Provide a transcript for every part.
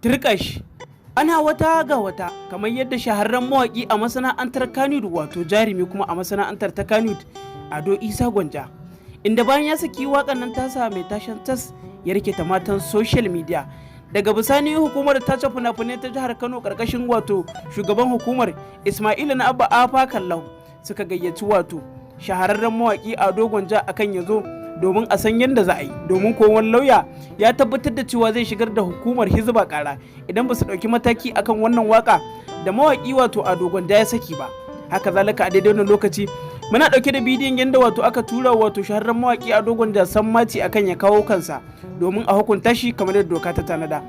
Turƙashi ana wata ga wata, kamar yadda shahararren mawaƙi a masana'antar Kannywood, wato jarumi kuma a masana'antar ta Kannywood, Ado Isa Gwanja, inda bayan ya saki waƙar nan tasa mai tashan tas ya rikita matan social media. Daga bisani hukumar tace fina-finai ta jihar Kano, karkashin wato shugaban hukumar Ismaila Na Abba Afa Kallahu, suka gayyaci wato shahararren mawaƙi Ado Gwanja akan ya zo domin a san yadda za a yi, domin ko wani lauya ya tabbatar da cewa zai shigar da hukumar Hizba kara idan ba su ɗauki mataki akan wannan waka da mawaƙi wato Ado Gwanja ya saki ba. Haka zalika, a daidai wannan lokaci muna ɗauke da bidiyon yadda wato aka tura wato shahararren mawaƙi Ado Gwanja sammaci akan ya kawo kansa domin a hukunta shi kamar yadda doka ta tanada,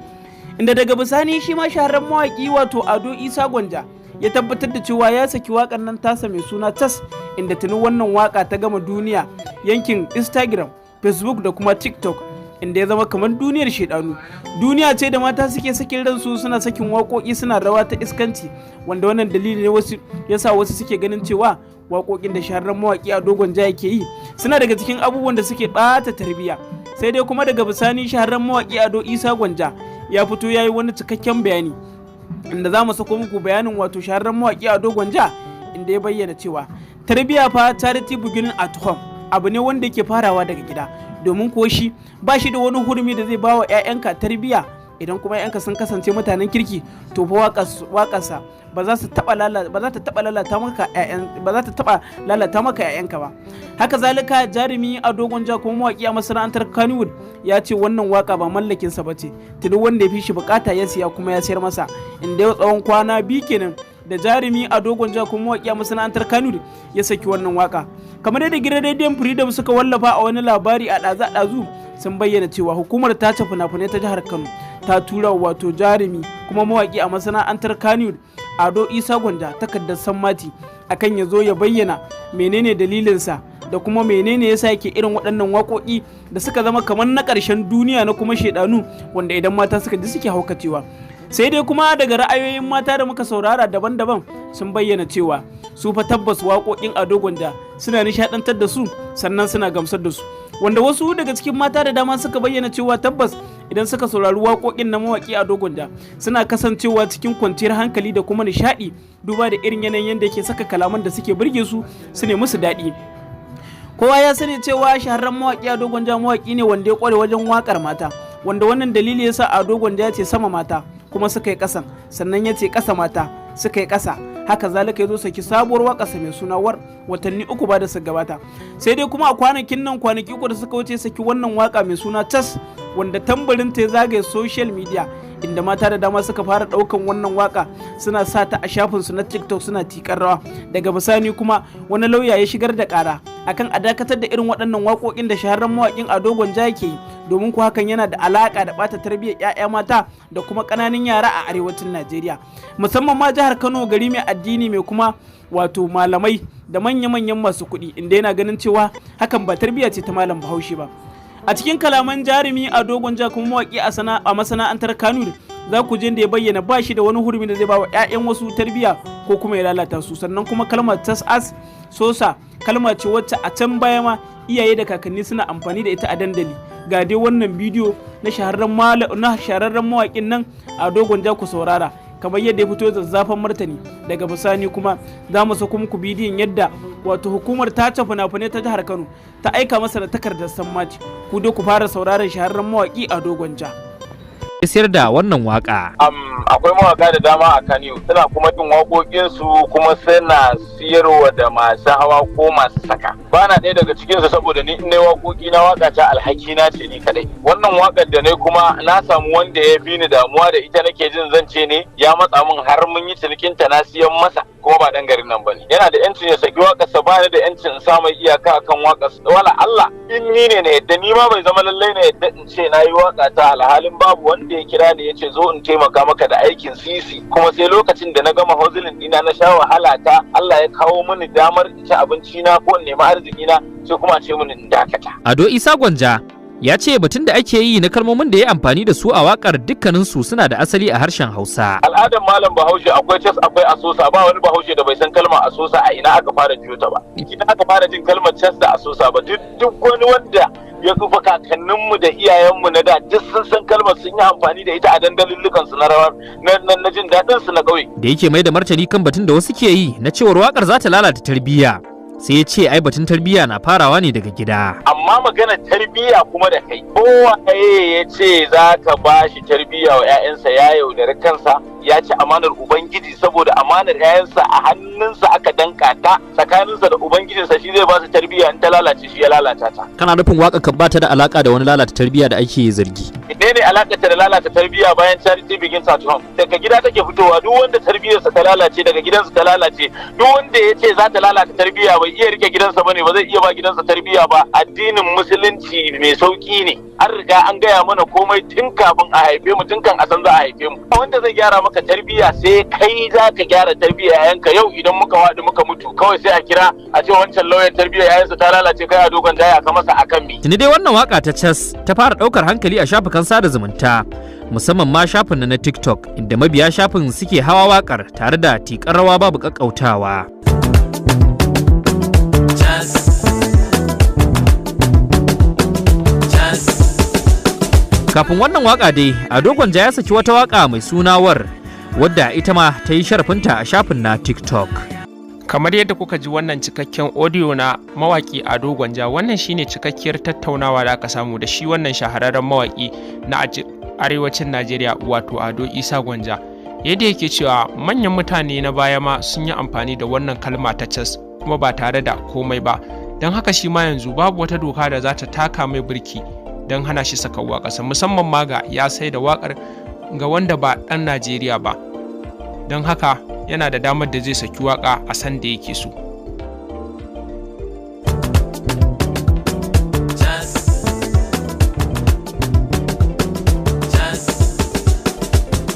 inda daga bisani shi ma shahararren mawaƙi wato Ado Isa Gwanja ya tabbatar da cewa ya saki wakar nan tasa mai suna Tas, inda tuni wannan waka ta gama duniya yankin Instagram, Facebook da kuma TikTok, inda ya zama kamar duniyar shedanu, duniya ce da mata suke sakin ransu, suna sakin waƙoƙi, suna rawa ta iskanci, wanda wannan dalili ne wasu yasa wasu suke ganin cewa waƙoƙin da shahararren mawaƙi Ado Gwanja yake yi suna daga cikin abubuwan da suke ɓata tarbiyya. Sai dai kuma daga bisani shahararren mawaƙi Ado Isa Gwanja ya fito ya yi wani cikakken bayani, inda za mu sako muku bayanin wato shahararren mawaƙi Ado Gwanja, inda ya bayyana cewa tarbiyya fa charity beginning at home, abu ne wanda yake farawa daga gida, domin kuwa shi ba shi da wani hurumi da zai bawa 'ya'yanka tarbiyya. Idan kuma 'ya'yanka sun kasance mutanen kirki, to fa waƙarsa ba za ta taba lalata maka 'ya'yanka ba. Haka zalika, jarumi Ado Gwanja kuma mawaki a masana'antar Kannywood ya ce wannan waka ba mallakinsa ba ce, tuni wanda ya fi shi bukata ya siya kuma ya sayar masa, inda yau tsawon kwana 2 kenan da jarumi Ado Gwanja kuma mawaki a masana'antar Kannywood ya saki wannan waka. Kamar yadda gidan rediyon Freedom suka wallafa a wani labari a ɗazu-ɗazu, sun bayyana cewa hukumar tace fina-finai ta jihar Kano ta tura wato jarumi kuma mawaki a masana'antar Kannywood Ado Isa Gwanja takardar sammati akan ya zo ya bayyana menene dalilinsa da kuma menene yasa yake irin waɗannan waƙoƙi da suka zama kamar na ƙarshen duniya na kuma shaidanu, wanda idan mata suka ji suke haukacewa. Sai dai kuma daga ra'ayoyin mata da muka saurara daban-daban, sun bayyana cewa su fa tabbas waƙoƙin Ado Gwanja suna nishaɗantar da su, sannan suna gamsar da su, wanda wasu daga cikin mata da dama suka bayyana cewa tabbas idan suka saurari waƙoƙin na mawaƙi Ado Gwanja suna kasancewa cikin kwanciyar hankali da kuma nishaɗi, duba da irin yanayin yadda yake saka kalaman da suke burge su, su ne musu daɗi. Kowa ya sani cewa shahararren mawaƙi Ado Gwanja mawaƙi ne wanda ya ƙware wajen waƙar mata, wanda wannan dalili yasa Ado Gwanja ya ce sama mata kuma suka yi ƙasan, sannan ya ce ƙasa mata suka yi ƙasa. Haka zalika ya zo saki sabuwar waƙarsa mai suna War watanni 3 ba da su gabata. Sai dai kuma a kwanakin nan, kwanaki 3 da suka wuce, saki wannan waka mai suna Tas, wanda tambarin ta zagaye social media, inda mata da dama suka fara daukan wannan waka suna sa ta a shafinsu na TikTok suna tikar rawa. Daga bisani kuma wani lauya ya shigar da kara akan a dakatar da irin waɗannan waƙoƙin da shahararren mawaƙin Ado Gwanja yake yi, domin ko hakan yana da alaƙa da ɓata tarbiyyar 'ya'ya mata da kuma ƙananan yara a arewacin Najeriya, musamman ma jihar Kano, gari mai addini mai kuma wato malamai da manya-manyan masu kuɗi, inda yana ganin cewa hakan ba tarbiyya ce ta malam Bahaushe ba. A cikin kalaman jarumi Ado Gwanja kuma mawaƙi a masana'antar Kano, za ku je da ya bayyana ba shi da wani hurumi da zai ba wa 'ya'yan wasu tarbiyya ko kuma ya lalata su. Sannan kuma kalmar tas, sosa, kalma ce wacce a can baya ma iyaye da kakanni suna amfani da ita a dandali. Ga dai wannan bidiyo na shahararren mawaƙin nan Ado Gwanja, ku saurara kamar yadda ya fito zazzafan martani. Daga bisani kuma za mu sako muku bidiyon yadda wato hukumar tace fina-finai ta jihar Kano ta aika masa da takardar sammaci. Ku dai ku fara sauraron shahararren mawaƙi Ado Gwanja. Sayar da wannan waka. Akwai mawaka da dama a Kano, suna kuma bin waƙoƙinsu kuma suna siyarwa da masu hawa ko masu saka. Ba na ɗaya daga cikinsu, saboda ni in waƙoƙi na, waƙa ta alhaki na ce ni kadai. Wannan waƙar da ne kuma na samu wanda ya fi ni damuwa da ita, nake jin zance ne ya matsa min har mun yi cinikin ta, na siyan masa, kuma ba dan garin nan bane. Yana da yancin ya saki waƙarsa, ba ni da yancin in sa mai iyaka akan waƙar. Wala Allah in ni ne na yadda, ni ma bai zama lallai na yadda in ce na yi waƙa ta, alhalin babu wanda ya kira ni ya ce zo in taimaka maka da aikin sisi. Kuma sai lokacin da na gama hustling dina, na sha wahala ta, Allah ya kawo mini damar in ci abinci na ko in nemi arziki na, sai kuma a ce mini in dakata. Ado Isa Gwanja ya Ya ce batun da ake yi na kalmomin da ya amfani da su a wakar dukkaninsu suna da asali a harshen Hausa. Al'adar malam Bahaushe akwai cas, akwai asosa. Ba wani Bahaushe da bai san kalmar asosa a ina aka fara jiyo ta ba, ina aka fara jin kalmar cas da asosa ba. Duk wani wanda ya tsufa, kakanninmu da iyayenmu na da duk sun san kalmar, sun yi amfani da ita a dandalin su na rawar na jin daɗin su na ƙauye. Da yake mai da martani kan batun da wasu ke yi na cewar wakar za ta lalata tarbiyya, sai ya ce ai batun tarbiyya na farawa ne daga gida. Amma magana tarbiyya kuma da kai, kowaye ya ce za ka ba shi tarbiyya wa 'ya'yansa ya yaudari kansa, ya ci amanar Ubangiji, saboda amanar 'ya'yansa a hannunsa aka danka ta, tsakaninsa da Ubangijinsa. Shi zai ba su tarbiyya, in ta lalace shi ya lalata ta. Kana nufin waka kan bata da alaka da wani lalata tarbiyya da ake zargi? Ne ne alaka ta da lalata tarbiyya bayan charity begins at home? Daga gida take fitowa. Duk wanda tarbiyyarsa ta lalace, daga gidansa ta lalace. Duk wanda ya ce za ta lalata tarbiyya bai iya rike gidansa bane, ba zai iya ba gidansa tarbiyya ba. Addinin Musulunci mai sauki ne, an riga an gaya mana komai tun kafin a haife mu, tun kan a san za a haife mu. Wanda zai gyara maka tarbiyya, sai kai za ka gyara tarbiyya yayanka. Yau idan muka waɗi muka mutu, kawai sai a kira a ce wancan lauyan tarbiyya yayansa ta lalace, kai a dogon jaya ka masa akan mi. Tuni dai wannan waka ta cas ta fara daukar hankali a shafukan sada zumunta, musamman ma shafin na TikTok, inda mabiya shafin suke hawa wakar tare da tikar rawa babu kakkautawa. Kafin wannan waka dai, Ado Gwanja ya saki wata waka mai suna War, wadda ita ma ta yi sharafinta a shafin na TikTok. Kamar yadda kuka ji wannan cikakken audio na mawaki Ado Gwanja, wannan shine cikakkiyar tattaunawa da aka samu da shi wannan shahararren mawaki na arewacin Najeriya, wato Ado Isa Gwanja. Yadda yake cewa manyan mutane na baya ma sun yi amfani da wannan kalma ta cas kuma ba tare da komai ba, don haka shi ma yanzu babu wata doka da za ta taka mai birki don hana shi saka waƙarsa, musamman ma ga ya sai da waƙar ga wanda ba ɗan Najeriya ba, don haka yana da damar da zai saki waƙa a san da yake so.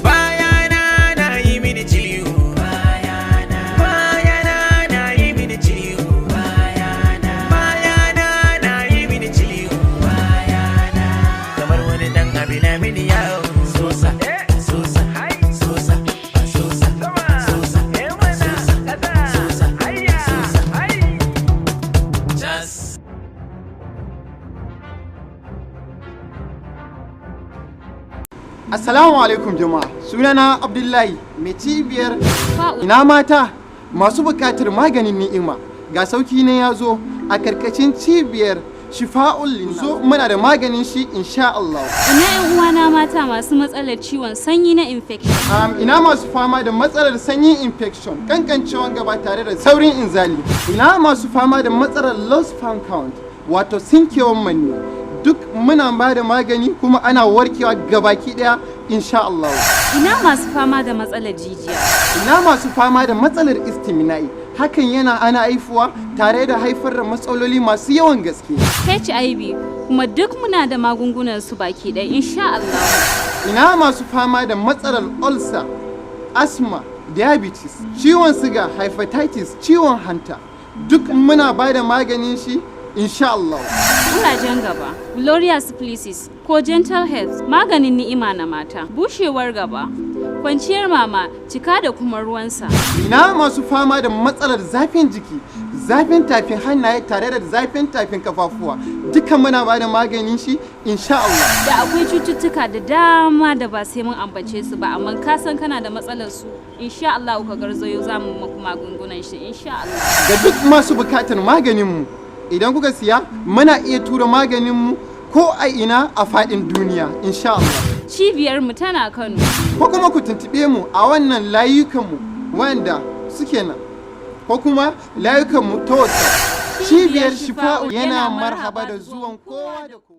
Bayana na yi mini ciwo. Bayana na yi mini ciwo. Bayana na yi mini ciwo. Kamar wani dan abi na mini yawo. Sosa, sosa, sosa, sosa, sosa, sosa, sosa, sosa. Just. Assalamu alaikum jama'a. Sunana Abdullahi mai cibiyar. Ina mata masu bukatar maganin ni'ima, ga sauki ne ya zo a karkashin cibiyar Shifa'ul. Zo, muna da maganin shi insha Allah. Ina 'yan uwana mata masu matsalar ciwon sanyi na infection. Ina masu fama da matsalar sanyin infection, kankancewan gaba tare da saurin inzali. Ina masu fama da matsalar low sperm count, wato sinkewan manni. Duk muna ba da magani kuma ana warkewa gabaki daya insha Allah. Ina masu fama da matsalar jijiya. Ina masu fama da matsalar istimina'i, hakan yana ana haifuwa tare da haifar da matsaloli masu yawan gaske. HIV kuma duk muna da magungunan su baki ɗaya insha Allah. Ina masu fama da matsalar ulcer, asthma, diabetes, ciwon siga, hepatitis, ciwon hanta, duk muna ba da maganin shi insha Allah. Kurajen gaba, Gloria syphilis ko gentle health, maganin ni'ima na mata, bushewar gaba, kwanciyar mama, cika da kuma ruwansa. Ina masu fama da matsalar zafin jiki, zafin tafin hannaye tare da zafin tafin kafafuwa, duka muna ba da maganin shi insha Allah. Da akwai cututtuka da dama da ba sai mun ambace su ba, amma ka san kana da matsalar su, insha Allah ka garzayo, za mu maku magungunan shi insha Allah. Ga duk masu bukatar maganinmu, idan kuka siya muna iya tura maganinmu ko a ina a faɗin duniya insha Allah. Cibiyar mu tana Kano. Ko kuma ku tuntuɓe mu a wannan layukanmu wanda suke nan, ko kuma layukanmu ta WhatsApp. Cibiyar Shifa'u yana marhaba da zuwan kowa da kowa.